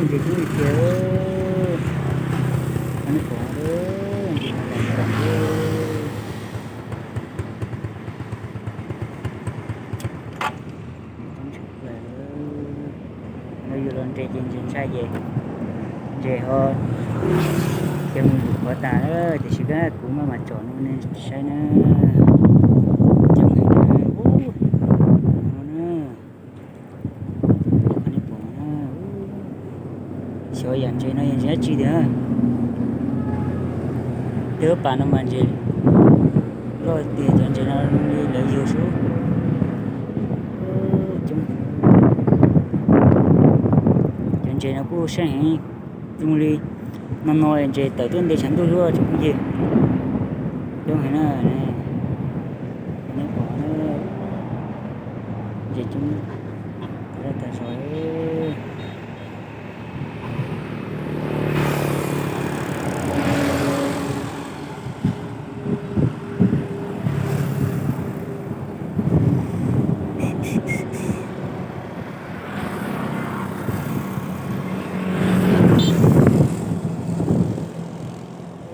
Ntses coob li tiag, nej pom, ntses no los txog. No yus los nres ces ntses ntshai ces ntses ho ces mus yus qhov tas, tiam sis kuv maj mam tsom no nej saib na. Coob heev na. Xyov yam ntses no yog ntses dab tsi tiag. Tej lub pas no mas ntses loj tiag, cov ntses no li lawv yug xwb. Cov ntses no kuj seej heev, zoo li no no ntses tawm tuaj nte tshav ntuj xwb tsoom phooj ywg. Coob heev na. Ntses coob tas zog.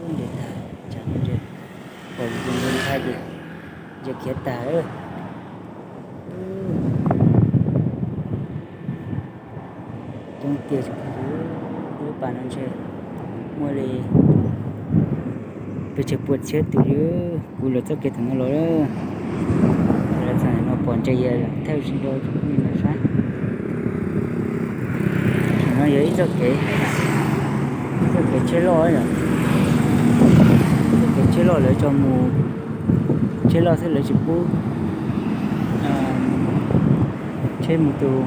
Ntses tag, tsam no ntses pom ntses ntshai ces ntses khiav tag. Coob tiag, lub pas no ntshe muaj li pes tsawg pua txhiab tus li. Kuv los txoj kev thaum no los, los txog no pom ntses yog thawj zaug li no saib. Thaum no yog ib txoj kev, ib txoj kev tsheb loj yom, txoj kev tsheb loj lawv tso mus, tsheb loj xwb lawv tsis pub tsheb mus tus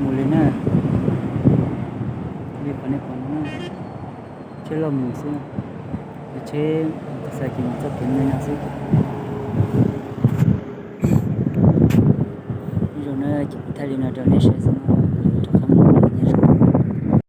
mus li na. Li qhov nej pom no, tsheb loj mus xwb, tsheb mos tos xais ces mus txoj kev me no xwb. Zoo na ces kuv thaij li no rau nej saib xwb na.